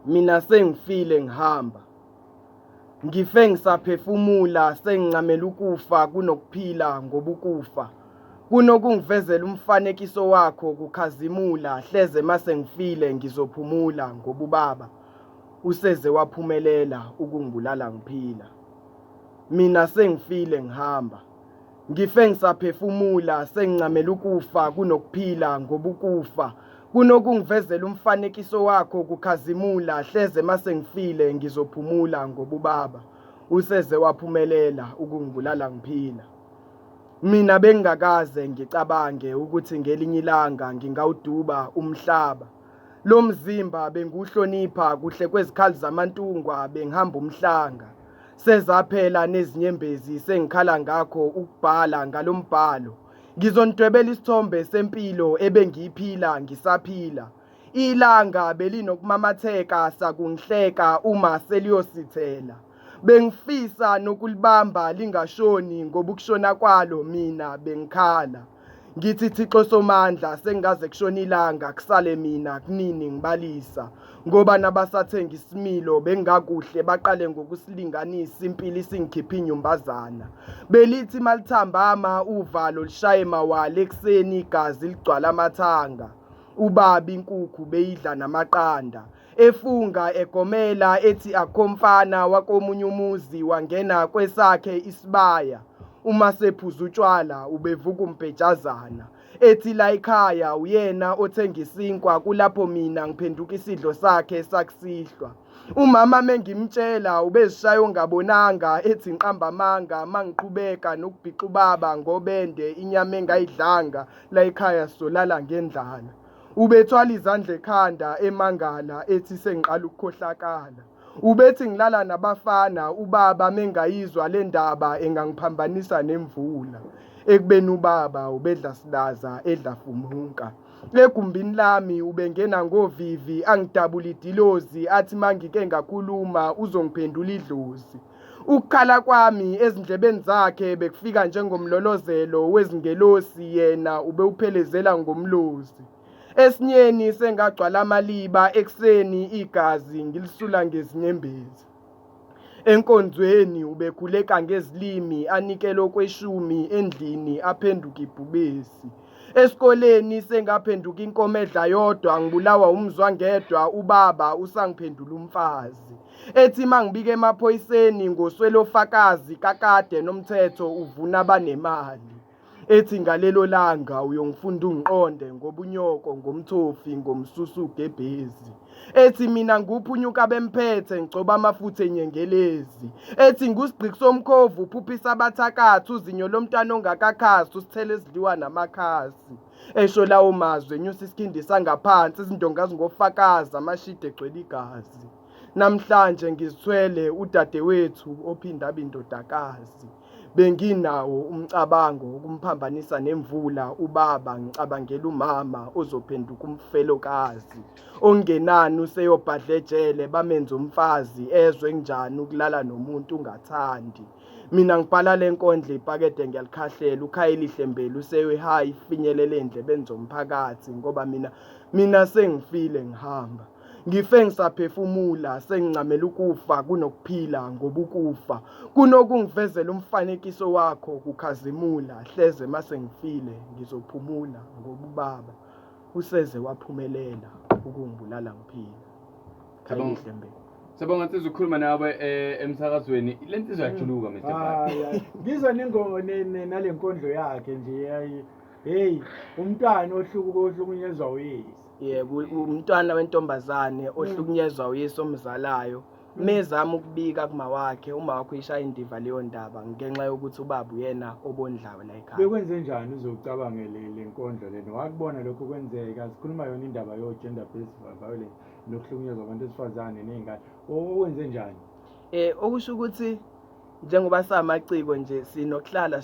Mina sengifile ngihamba. Ngife ngisaphefumula sengincamela ukufa kunokuphila ngoba ukufa kunokungivezela umfanekiso wakho kukhazimula hleze mase ngifile ngizophumula ngoba ubaba useze waphumelela ukungibulala ngiphila. Mina sengifile ngihamba. Ngife ngisaphefumula sengincamela ukufa kunokuphila ngoba ukufa kunokungivezela umfanekiso wakho kukhazimula hleze masengifile ngizophumula ngoba ubaba useze waphumelela ukungibulala ngiphila. Mina bengingakaze ngicabange ukuthi ngelinye ilanga ngingawuduba umhlaba. Lo mzimba bengiwuhlonipha kuhle kwezikhali zamantungwa bengihamba umhlanga. Sezaphela nezinyembezi sengikhala ngakho ukubhala ngalo mbhalo. Ngizonidwebela isithombe sempilo ebengiyiphila ngisaphila. Ilanga belinokumamatheka sakungihleka uma seliyosithela. Bengifisa nokulibamba lingashoni ngoba ukushona kwalo mina bengikhala. Ngithi Thixo Somandla sengaze kushona ilanga kusale mina kunini ngibalisa ngoba nabasathenga isimilo bengakuhle baqale ngokusilinganisa impilo isingikhipha inyumbazana. Belithi malithambama uvalo lishaye mawala ekuseni igazi ligcwala amathanga. Ubaba inkukhu beyidla namaqanda. Efunga egomela ethi akho mfana wakomunye umuzi wangena kwesakhe isibaya. Uma sephuza utshwala ubevuka umbhejazana. Ethi layikhaya uyena othenga isinkwa kulapho mina ngiphenduka isidlo sakhe sakusihlwa. Umama mengimtshela ubezishaya ongabonanga ethi ngiqamba amanga mangiqhubeka nokubhixa ubaba ngobende inyama engayidlanga layikhaya sizolala ngendlala. Ubethwala izandla ekhanda emangala ethi sengiqala ukukhohlakala. Ubethi ngilala nabafana ubaba mengayizwa le ndaba engangiphambanisa nemvula. Ekubeni ubaba ubedla silaza edla fumunka. Egumbini lami ubengena ngovivi angidabula idilozi athi mangike ngakhuluma uzongiphendula idlozi. Ukukhala kwami ezindlebeni zakhe bekufika njengomlolozelo wezingelosi yena ubewuphelezela ngomlozi. Esinyeni sengagcwala amaliba ekuseni igazi ngilisula ngezinyembezi. Enkonzweni ubekhuleka ngezilimi anikele okweshumi endlini aphenduke ibhubesi. Esikoleni sengaphenduka inkomo edla yodwa ngibulawa umzwangedwa ubaba usangiphendula umfazi. Ethi mangibika emaphoyiseni ngoswele ofakazi kakade nomthetho uvuna abanemali. Ethi ngalelo langa uyongifunda ungiqonde ngobunyoko ngomthofi ngomsusu ugebhezi. Ethi mina nguphunyuka bemphethe ngigcoba amafutha enyengelezi. Ethi ngusigqiki somkhovu uphuphisa abathakathi uzinyo lomntwana ongakakhasi usithele ezidliwa namakhasi. Esho lawo mazwi enyusa isikhindi sangaphansi izindonga zingofakazi amashidi egcwele igazi. Namhlanje ngizithwele udadewethu ophinda abe indodakazi. Benginawo umcabango wokumphambanisa nemvula ubaba ngicabangela umama ozophenduka umfelokazi. Okungenani useyobhadla ejele bamenze umfazi ezwe kunjani ukulala nomuntu ungathandi. Mina ngibhala le nkondlo ipakede ngiyalikhahlela uKhayelihle Mbelu useyoyihayi ifinyelele endlebeni zomphakathi ngoba mina mina sengifile ngihamba. Ngife ngisaphefumula sengincamela ukufa kunokuphila ngoba ukufa kunokungivezela umfanekiso wakho kukhazimula hleze mase ngifile ngizophumula ngoba ubaba useze waphumelela ukungibulala ngiphila. Khayelihle Mbelu. Siyabonga nsizwa ukukhuluma nawe emsakazweni. Le nsizwa yajuluka Mr. Hayi, Bhadi. hayi. Ngizwa nengoma nale nkondlo yakhe nje yayi hey umntwana ohlukuka ohlukunyezwa uyise. Yebo, umntwana wentombazane ohlukunyezwa uyise omzalayo. Mezama ukubika kuma wakhe, uma wakhe uyishaya indiva leyo ndaba ngenxa yokuthi ubaba uyena obondlayo la ekhaya. Bekwenze njani uze ucabange le nkondlo lena? Wakubona lokho kwenzeka, sikhuluma yona indaba yo gender based violence nokuhlukunyezwa kwabantu besifazane nezingane. Owenze njani? Okusho ukuthi njengoba samaciko nje sinokuhlala